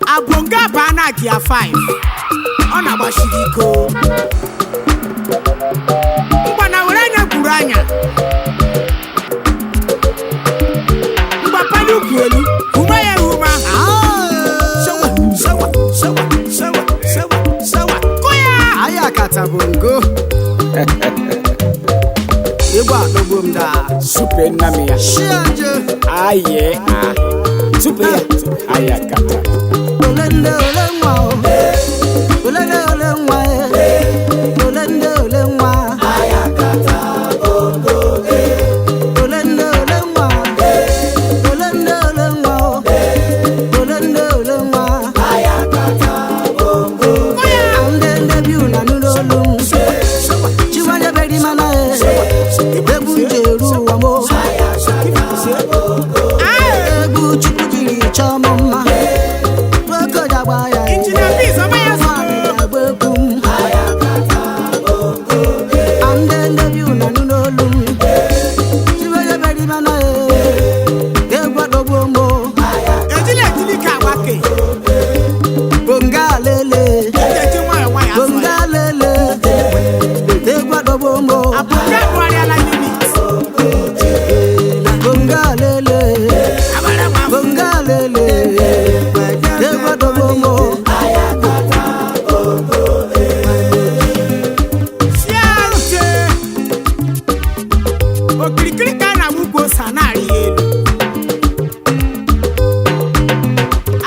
Abonga baa na gia 5. Ọ na-agbachiri iko. Mgbana were anya gwuru anya. Mgbapanye ukwu elu, huma ya ehuma. Sewa, sewa, sewa, sewa, sewa, sewa. Kụ ya! Ayakata bongo. Egwu adọgbu m daa. Supe nna m ya. Shianje. Aye a. Supe ya. Ayakata. Ole nde ole nwa o. Ole nde ole nwa e. Ole nde ole nwa. Ayakata bongo e. Ole nde ole nwa. Ole nde ole nwa o. Ole nde ole nwa. Ayakata bongo e. Nde nde bi una n'ụlọ m. Chiwanye beri mana e. Egwu njeru ụwa m o. Egwu Chukwu jiri chọọ m mma. Nwoke ji agba ya e. Injinia Biz, ọma ya Nwaanyị zụrụ. ji agba egwu m. Ande nde bi una n'olu m. Chiwanye beri mana e. Egwu adọgbuo m o. Ejila ejili ka agbake. Bonga lele. Eji nwayọọ nwayọọ asọ ya. Bonga lele. Egwu adọgbuo m o. Abonga agụgharịala unit. Bonga lele. Agbara nwa afọ. Bonga lele. Egwu adọgbuo m o. Chiache. Okirikiri ka a na-agba ukwu ose a na-arị ya elu.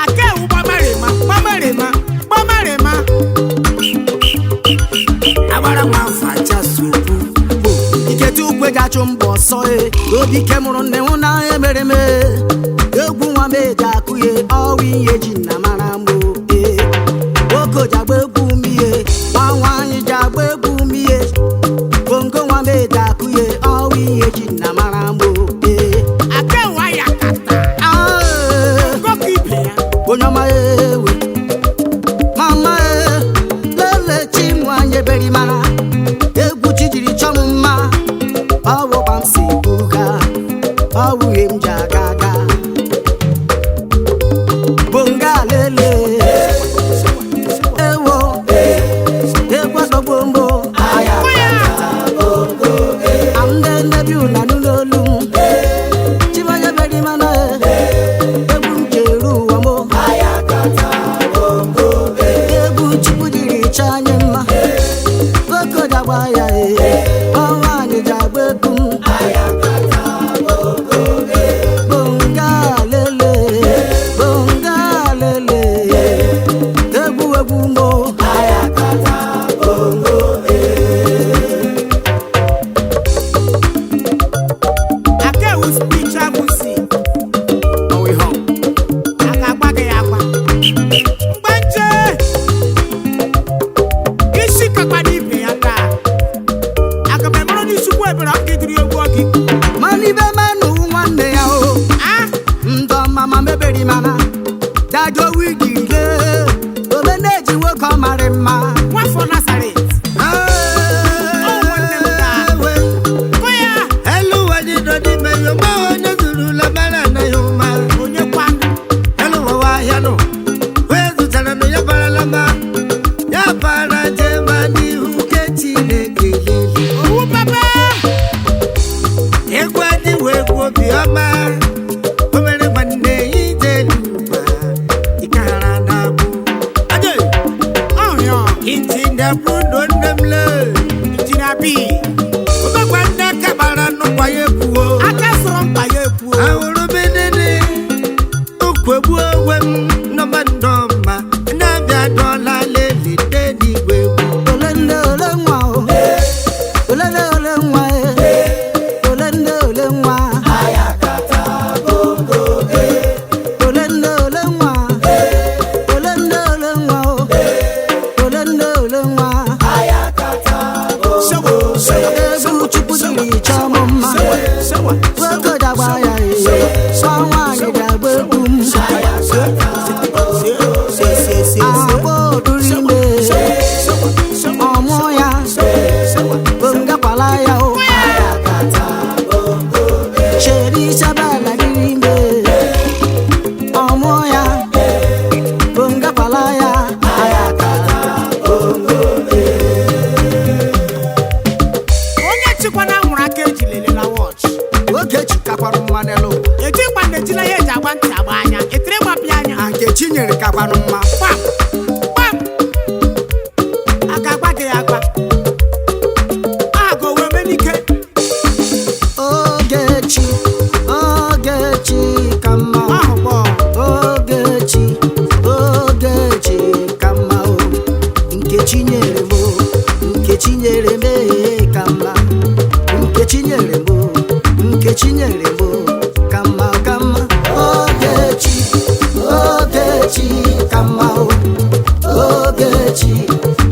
Aka ewu gbamarịma, gbamarịma, gbamarịma. Agbara nwa afọ acha sokwu bụ Iketu ukwe ji achụ mbọ ọsọ e. Obi ike mụrụ nne hụ na emere m e. Egwu nwa m eji akụ ye ọwa ihe ji nna mara m o, e. Nwoke ji agba egwu m ihe, nwa nwaanyị ji agba egwu m ihe. Bongo nwa m eji akụ ye ọwa ihe ji nna mara m o, e. Aka ewu ayakata. Ah, Ngọkọ ibe ya. onye ọma ewe mama e lele chi mụ anyị eberi mara egwu chi jiri chọ m mma ọwụkpa m si buga ọwụghị m ji aga aga bonga lele ewo egwu adọgbo mbụ Kụ ya! ndị nne bi ụna n'ụlọ m chimanya beri mana egwu m ji eru ụwa m egwu chukwu jiri chọọ anyị mma nwoke ji agba ya e ọnwa anyị ji agba egwu m bonga lele bonga lele egwu egwu mo Aka ewu spiritual music. A ga-agba gị ya agba. Mgbanje! Isi kakwana ibe ya taa. Aga m emere onye isi ukwu ebere ọ ga-ediri egwu ọ gị. mana ibe manụ nwanne ya o Ah! ndọ mama meberi mana dajo wigile ome na-eji nwoke ọ marị mma Nwafọ Nazaret. Ọ nwanne m taa. Kụ ya! Onye kwa? Owu papa! Egwu adịghị egwu obiọma o mere nwanne ije n'ụwa ịkara na-abụ Aje! Ọhịọ. Injinia Bruno nne m le Injinia B. omekwa ndị aka gbara nnukwu ya ekwuo Aka sọrọ mkpa ya ekwuo. ahụrụ m nene ukwegbu onwe m nọmba ndọma na-abịa dọla lelite n'igwe egwu ole nne ole nwa o ole nne ole nwa e ole nne ole nwa ole nne ole nwa ole nne ole nwa o ole nne ole nwa Sewa, sewa, kakwanụ mma. Gbam gbam, a ga-agba gị agba aha ga owe menike. Ogechi, Ogechi ka mma. Ahụ gbọ. Ogechi, Ogechi ka mma o. Nkechi nyere m o, Nkechi nyere m ee ka mma. Nkechi nyere m o, Nkechi nyere m o, ka mma ka mma. Ogechi, Ogechi ka mma o. Ogechi,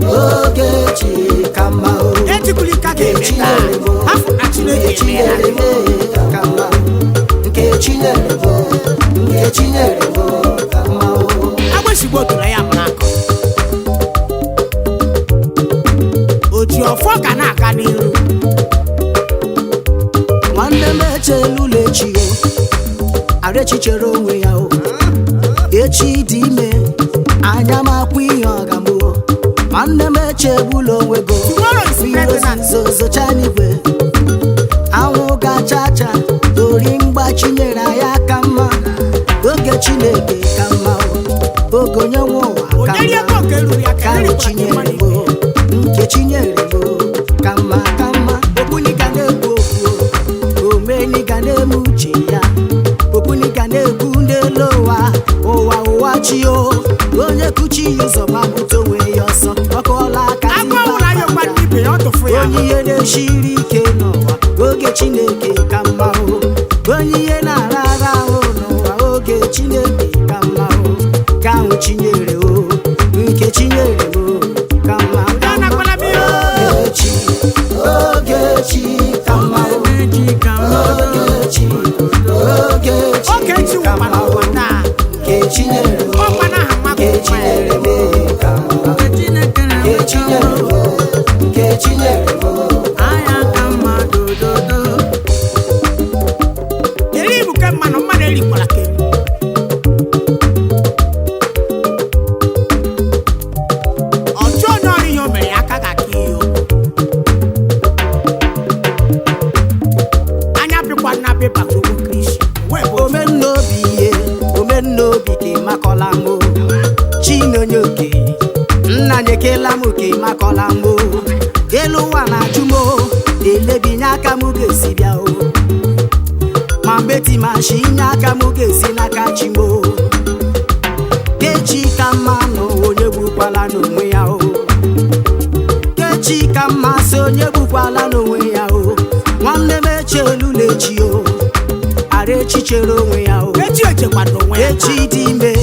Ogechi ka mma o. Ejikwula ike aka eme taa, hafụ na Chineke Nkechi emeela. nyere m ee ka mma. Nkechi nyere m o, Nkechi nyere m o, ka mma o. Agbịsịgbo otula ya mụrụ akọ, oji ọfọ ga na-aga n'iru. Nwanne m echela ụlọ echi o, arechi chere onwe ya o. Echi dị ime, anya m akwụ ihe ọgamụ o. Nwanne m echegbula onwe go. Tomorrow is Mmiri pregnant. ozuzo zocha n'igwe, anwụ gacha acha tori mgbachi nyere anyị aka mma. Oge Chineke ka mma o, oge onye nwe ụwa ka Onye rie mma. ego nke ruru ya ka Ka eri kwara chinyere mmadụ m o, nke chinyere m o, ka mma ka mma. Ogbuni ga na-ekwu okwu o, omeni ga na-eme uche ya. Ogbuni ga na-ekwu n'elu ụwa, ụwa ụwa chi o. Onye kuchi ya ụzọ gbapụta onwe ya ọsọ, ọkụọla aka. Agụ ọwụla ya ụkwa n'ibe ya, ọ tụfu ya. Onye ihe na-esiri ike n'ụwa, oge Chineke ka mma o. Onye ihe na-ara ara ahụ n'ụwa, oge Chineke ka mma o. Ka ahụ chinyere o, nke chinyere o, ka mma ka Ya mma. nakwala m ihe. Ogechi, Ogechi ka mma o. Ogechi, Ogechi Ogechi ka wụkwa mma o. n'ụwa taa. Nke chinyere o, Ọkwa n'aha mmadụ nke nwa ya. chinyere m ka mma. Nke chinyere o, nke chinyere m o. Eri bụ ke mmanụ mmadụ erikwala ka eri. Ọchụ onye ọrụ ihe o mere ya aka ga-aka ihe o. Anya pịkwa nna pepa Chukwu Kristi. Wee bụ Omennaobi ihe, omennaobi ka ịmakọla m o. Chinonye oke nna nyekela m ka ịmakọla m o. Elu ụwa na-ajụ m o, elebinye aka m ga-esi bịa o. Ma mbeti ma shi inye aka m ga-esi n'aka chi m o. Kechi ka mma nụ, onye gbukwala n'onwe ya o. Kechi ka mma sị, onye gbukwala n'onwe ya o. Nwanne m echelu na-echi o, ara echi chere onwe ya o. Echi echekwado onwe ya. Echi dị ime,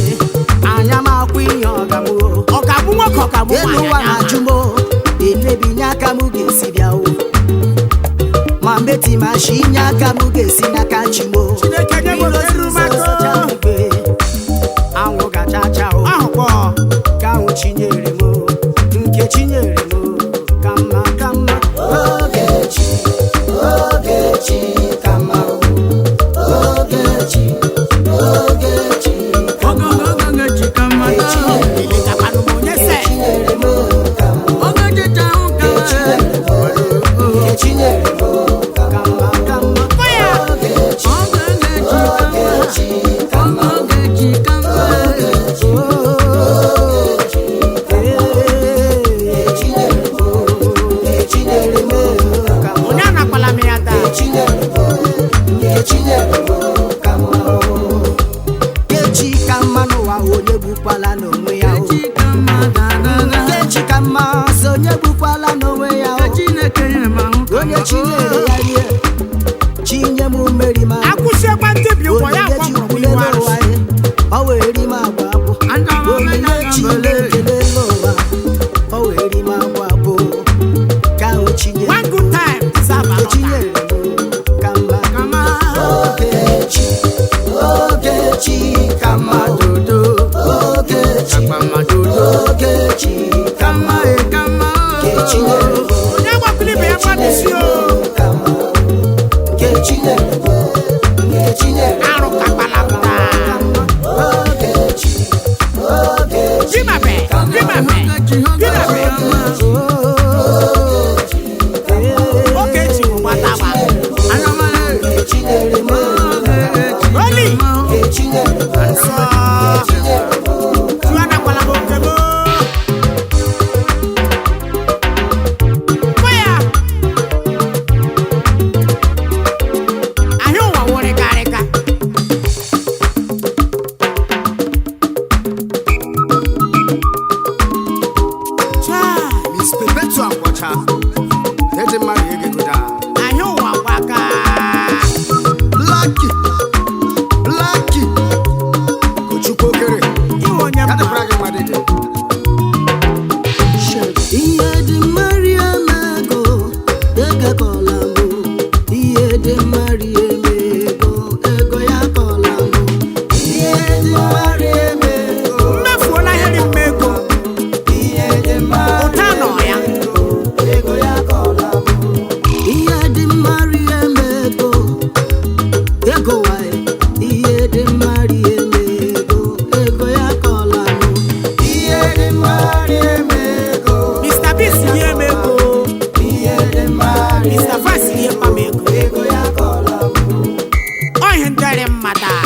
anya m akwụ ihe ọgamụ o. Ọ ga-abụ nwoke, ọ ga-abụ Elu nwaanyị ụwa anya na-ajụ m o, elebinye aka m ga-esi bịa o. Ma mbeti ma shi inye aka m ga-esi n'aka chi m o. Chineke nye m Mmiri oke ruru m ozuzo aka. zocha n'igwe, anwụ gachacha o. Ahụ kpọọ. Ka ahụ chinyere m o, nke chinyere m o, ka mma ka mma. Ogechi, Ogechi ka mma o. Ogechi, Ogechi ka mma o. Eletakwanụ m onye se. Chinyere m o, ka mma. Nke chinyere m o, ka mma ka mma. Kọ ya. Ogechi, Ogechi ka mma o. Ogechi, Ogechi ka mma o. Nke chinyere m o, nke chinyere m o, ka mma. Onye anakwala m ya taa. Chinyere m o, nke chinyere m o, ka mma o. Nkechi ka mma n'ụwa, onye gbukwala n'onwe ya o. Nkechi ka mma sị, onye gbukwala n'onwe ya o. Onye chinyere ya rie, chinye m mmeri ma Akwụsịekwa ntebi ụkwụ ya onyinye akwa mụrụ Chukwu ihu n'elu ụwa arụsị. ya, ọ wee ri m agwa abụ. Onyinye Chineke n'elu ụwa, ọ wee ri m agwa abụ. Ka ahụ chinyere One good time deserve nke another. chinyere m ka mma. Ogechi, Ogechi ka mma. Ogechi, Ogechi ka mma. Nke chinyere m, Onye gbakwuru ibe ya mmadụ si o. ka mma. Ihe dị mmadụ ego ego daa. Ahịa ụwa gbaka. Lucky. Lucky. Kochukwu okere. Iwe onye Ya mma. dịkwara gị mma dede. Ihe dị mma rie m ego, ego kọla mụ. Ihe dị mma rie m ego, ego ya kọla mụ. Ihe dị mma rie m ego, Mmefuola ihe dị mma ego. ihe dị mma Ụta nọ ya. ego ya kọla mụ. Ihe dị mma rie m ego, ego wae. Ihe dị mma rie m ego, ego ya kọla mụ. Ihe dị mma rie m ego, Mr. Biggs rie m ego. ihe dị mma rie Mr. Fast rie mma m ego. ego ya kọla mụ. Ọ ihe ndịrị mma taa.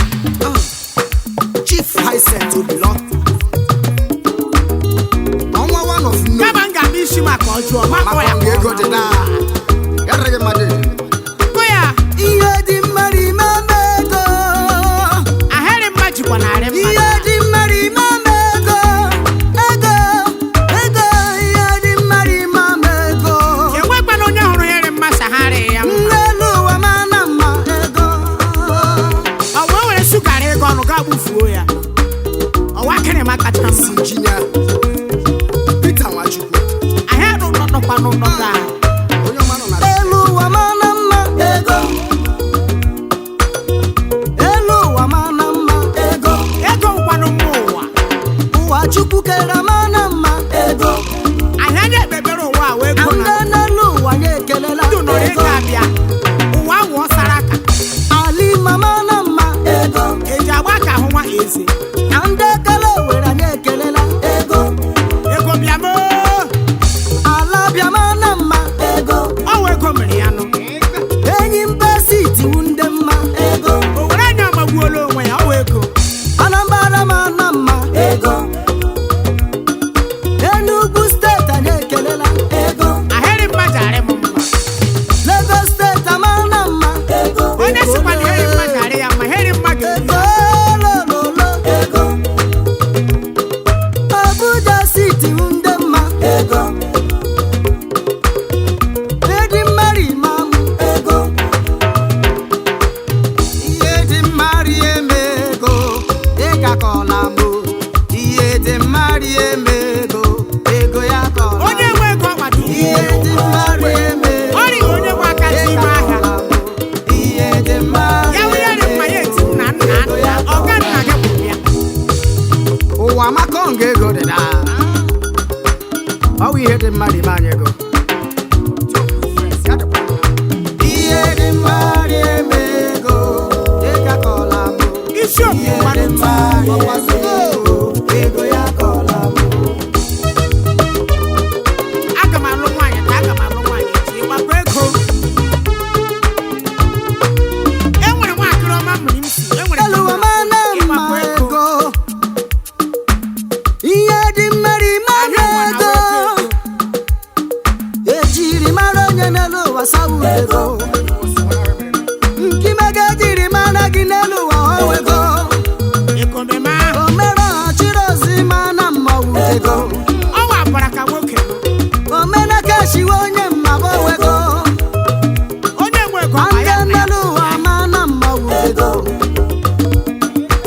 Chief Hyacinth Obilo. Ọnwa one of no. Kama m ga-ama isi maka ọjọọ, makọ Maka ya nga ego dị daa. Ya dịrị gị mma dede. Kụ ya. Ihe dị mma rime m ego. Ahịrị mma jikwa narị mma. Ihe dị mma rime m ego. Ego, ego, ihe dị mma rime m ego. Enwekwana onye hụrụ ihe mma sagharị ya mma. N'elu ụwa mana mma ego. Ọ wee were sugara ego ọnụ gaa gbufuo ya. Ọwa kịrịma kacha mma. Isi injinia Peter Nwachukwu. Ahịa nọkwa n'ụlọ gaa. Onye ọma nọ na Elu ụwa mana mma ego. Elu ụwa mana mma ego. Ego nkwanụ mma ụwa. Ụwa Chukwu kere mana mma ego. Ahịa nye ekpekpere ụwa a wee go na Ndị n'elu ụwa nye ekelela ndụ nọrọ ego. ego abịa. Ụwa wụọ sara aka. Ali mama na mma ego. Eji agba ka ahụ nwa eze. Na ndị ekele were anyị ekelela ego. Ego bịa moo. Ala bịama na mma ego. Ọ wụ ego mere ya nụ. Enyi mba sitiwu ndị mma ego. O were anya ọmagbuola onwe ya, ọ wụ ego. Anambra ma na mma ego. Enugu steeti anyị ekelela ego. Ahịrị mma ji arị m mma. Lagos steeti ama na mma ego. Onye sịkwa na heri mma ji arị ya mma, heri mma ga-eri Ego lololo ego. Abuja sitiwu ndị mma ego. Edi mmari ma m ego. Ihe dị mma rie m ego, ịga kọla m. Ihe dị mma rie m ego, ego ya kọla m. Onye nwe ego ọgbata Ihe dị mma rie m ego, Ọ rịghị onye nwe aka ji ime ahịa. Ihe dị mma Ya wụ ya dị mma ya eti nna nna nna, ọga nna gị kwụrụ ya. Ụwa makọ nga ego dị daa. Ọ bụ ihe dị mma dị ime anyị ego. Ya dịkwa mma. Ihe dị mma rie m ego, ịga kọla m. Isi okwu Ihe kwanụ dị mma rie m ego, ego ya kọla m. Aga m alụ nwaanyị taa, aga m alụ nwaanyị echi. Ịgbakwa ego. E nwere nwaakịrị ọma mmiri m si, e nwere Elu ụwa mana mma Ịgbakwa ego. ego. Ihe dị mma rime m Ahịa ụwa na ego. Ejiri mara onye n'elu ụwa sawu ego. Nkimega ejiri mara gị n'elu ụwa owego. Ego mmemme ahụ. Omere ọchịrị ozi mana mmanwụ ego. Ọ wapụrụ ka nwoke. Omenaka shiwe onye mmaba owego. Onye nwe ego ọma Ndị ya nna ya. n'elu ụwa mana mmanwụ ego.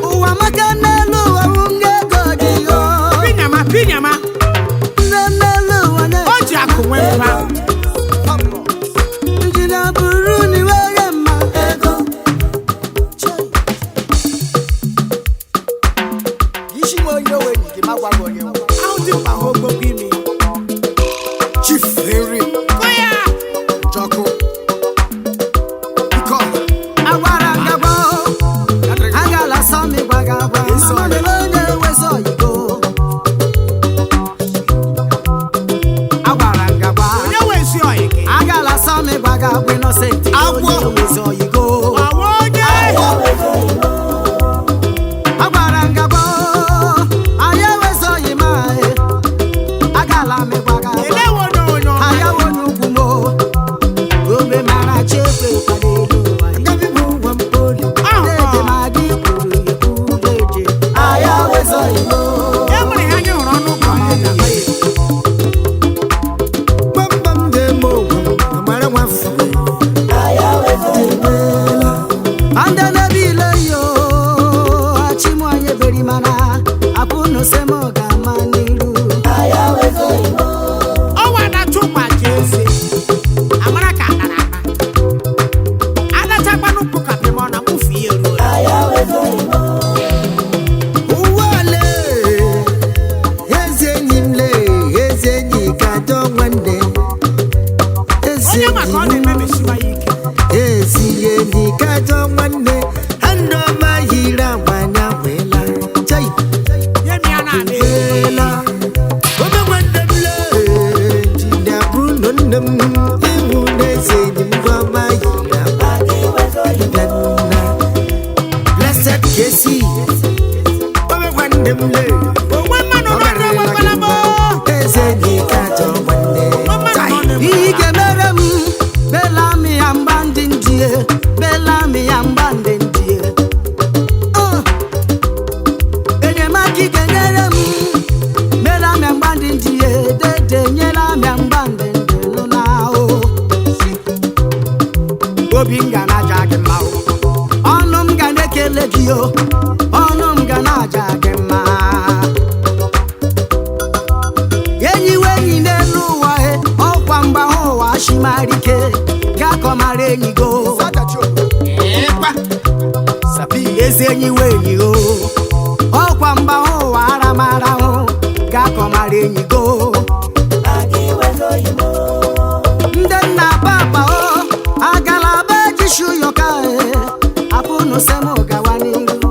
Ụwa maka n'elu ụwa nwunye ego dị yo. Pinyama pinyama. Ndị n'elu ụwa na O ji akụ nwee mba. Injinia buru n'iwe onye mma ego. Isi nwe onye owe enyi gị ma gwa gị onye nwe. Ahụ dị mkpa ha ogbogbo imi. Chief Henry Kụ ya. Njọkụ. Ike ọha. Agwara ngagwa Ya dịrị gị mma. agala sọmi gwaga gwa mama lele onye wezọ oyibo. Agwara ngagwa Onye nwe ezi ọyị gị? agala sọmi gwaga gwa Innocent Agwọ. onye wezọ oyibo. Ọwa onye. Agwara ngagwa anyị ewezọ oyi ma agala mi gwaga gwa. Elewo onye onye ọma. Ayawo n'ugwu mo, ome mara chekwe kwadelo ụwa. Ngabi bụ ụwa mpoli, na-eje ma gị kwuru ekwu na-eje. Ayawo ezo igbo. E nwere ihe anyị hụrụ ọnụ ụkwụ anyị ji. Gbamgbam na-eme ụwa m. nwanne m iwu na-eze enyi m ndị ọma yi na bịa nna. Blessed Casey, obe nwanne m le. Onwe mmanụ n'ọdụ enwekwala m. Eze enyi ka ajọ nwanne. Onwe mmanụ n'ọdụ Ihe ị ga-emere m bela m ya mgba ndị ndie, bela m ya mgba ndị ndie. Enyemaka ị ga-enyere m, bela m ya mgba ndị ndie, dede nyere m ya mgba ndị ndị nụ na o. Obi m ga na-aja gị mma o. Ọnụ m ga na-ekele gị o, ọnụ m ga na-aja gị mma. Enyi we enyi n'elu ụwa e, ọkwa mgbahụ ụwa shimarike gakọmara enyi go. Ịkwa. Ezi enyi we enyi o, ọkwa mgbahụ ụwa aramarahụ gakọmara enyi go. Ndị nna papa o agala be jishu yoka e apụnụ sem gawa n'iru.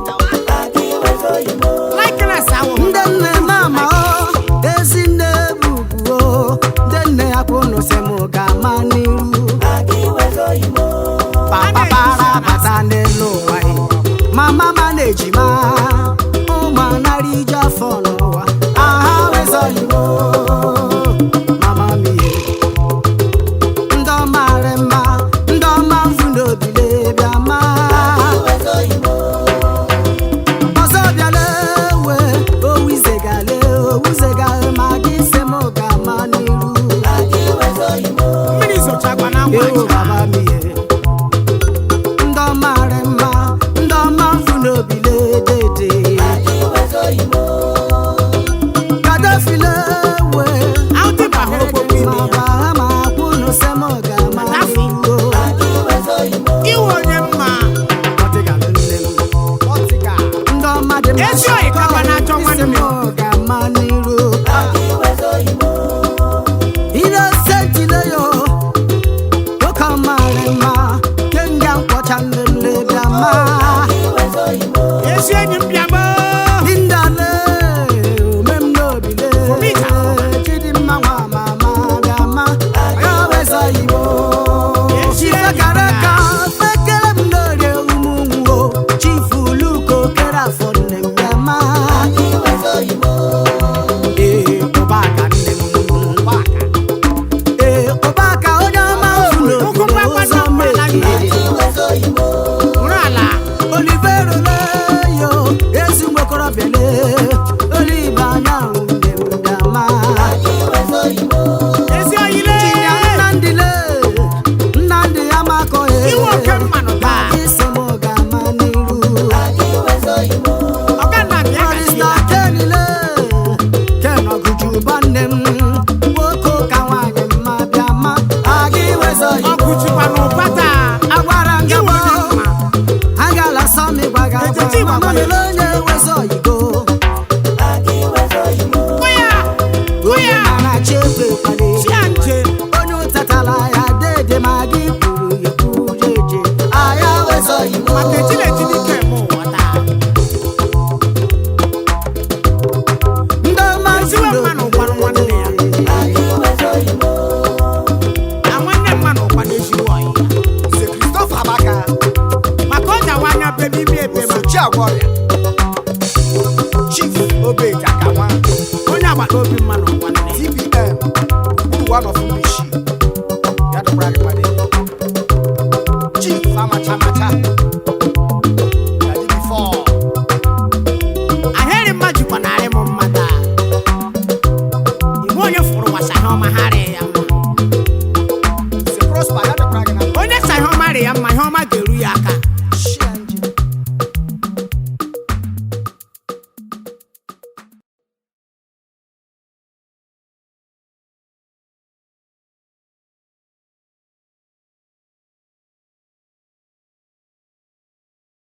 Likeness awụ. Ndị nne mama o, ezi nne bubu o, ndị nne apụnụ sem gama n'iru. Papa para bata n'elu ụwa e, mama ma na-ejima ụmụ anara ije afọ n'ụwa aha wezọliwo mama mie. Ndị ọma rị mma, ndị ọma mfu n'obile bịa maa. Ọzọ bịala ewe owuzegale owuzega ma gị sị m ga-ama n'iru. Mmiri zochakwa na nwa Ewo aja. baba mie. Ndị ọma rị mma, ndị ọma mfu n'obile dede. Kadafile ewe Ahụ dịba ha okpokpo ime ma ya. ba ma kwunu sị m ga-ama Kadafi. n'iru. Iwe onye mma. Ọtịgalụ nne m. Ọtịga. Ndị ọma dị mma. Ezi oyi kakwa na-achọ nwanne. Isi m ga-ama n'iru. Innocent yo, oke ọmarị mma, kenga nkwọcha nlele bịa ma. Ezi enyi m bịa m. Ndale, ome m n'obile, Fomita. Chidimma nwa mama bịa ma, ya weza Igbo. Ezi enyi m Chifekara ka fekere m n'orie umu nwo, Chifu Luke Okerafọ nne m bịa ma. Ee, ụbaka nne m. Ụbaka. Ee, ụbaka onye ọma mfu Ụkwụ n'obodo mgbakwa ụzọ na mgbala meke. Nrụ ala. Olivero leyo, ezi nwokorobịa le, Olive anyanwụ nne m bịama. Ezi oyi le. Chinya Nnamdi le, Nnamdi Amakọ e. Iwe oke mmanụ taa. Isi m ga-ama n'iru. Ọga nna bịa ka chi Barrister ya. Ken le, Ken Ọgụjuba nne m, nwoke ụka nwaanyị mma bịama, aga iwezo Igbo. Ọgụchikwa n'ụba taa. Agwara m gị Iwe onye gboo, mma. agala sọmi gbaga Etiti gba, gbagba. mama lele onye wezo Igbo. Kụya. Onye Kụya. mara chi ekwe kwale. Chi ya nche. Onye ụtatala ya dede ma gị kwuru ekwu jeje aya wezo Igbo. Maka echi na-echi n'ike eme ụwa taa. Ndị ọma Eziwe mma na ụkwanụ nwanne ya. Na nwanne mma na ụkwanụ ezigbo ọyị ya. Sir Christopher Abaka. Maka ọ jawa anya bebe ime ebe ma Osochi agwa ọrịa. Chief Obeji Akanwa. onye agbata obi mma na ụwa nne ya. TPM. Uru one of Mbishi. Ya dọkwara gị mmadụ. Chief Amacha Amacha.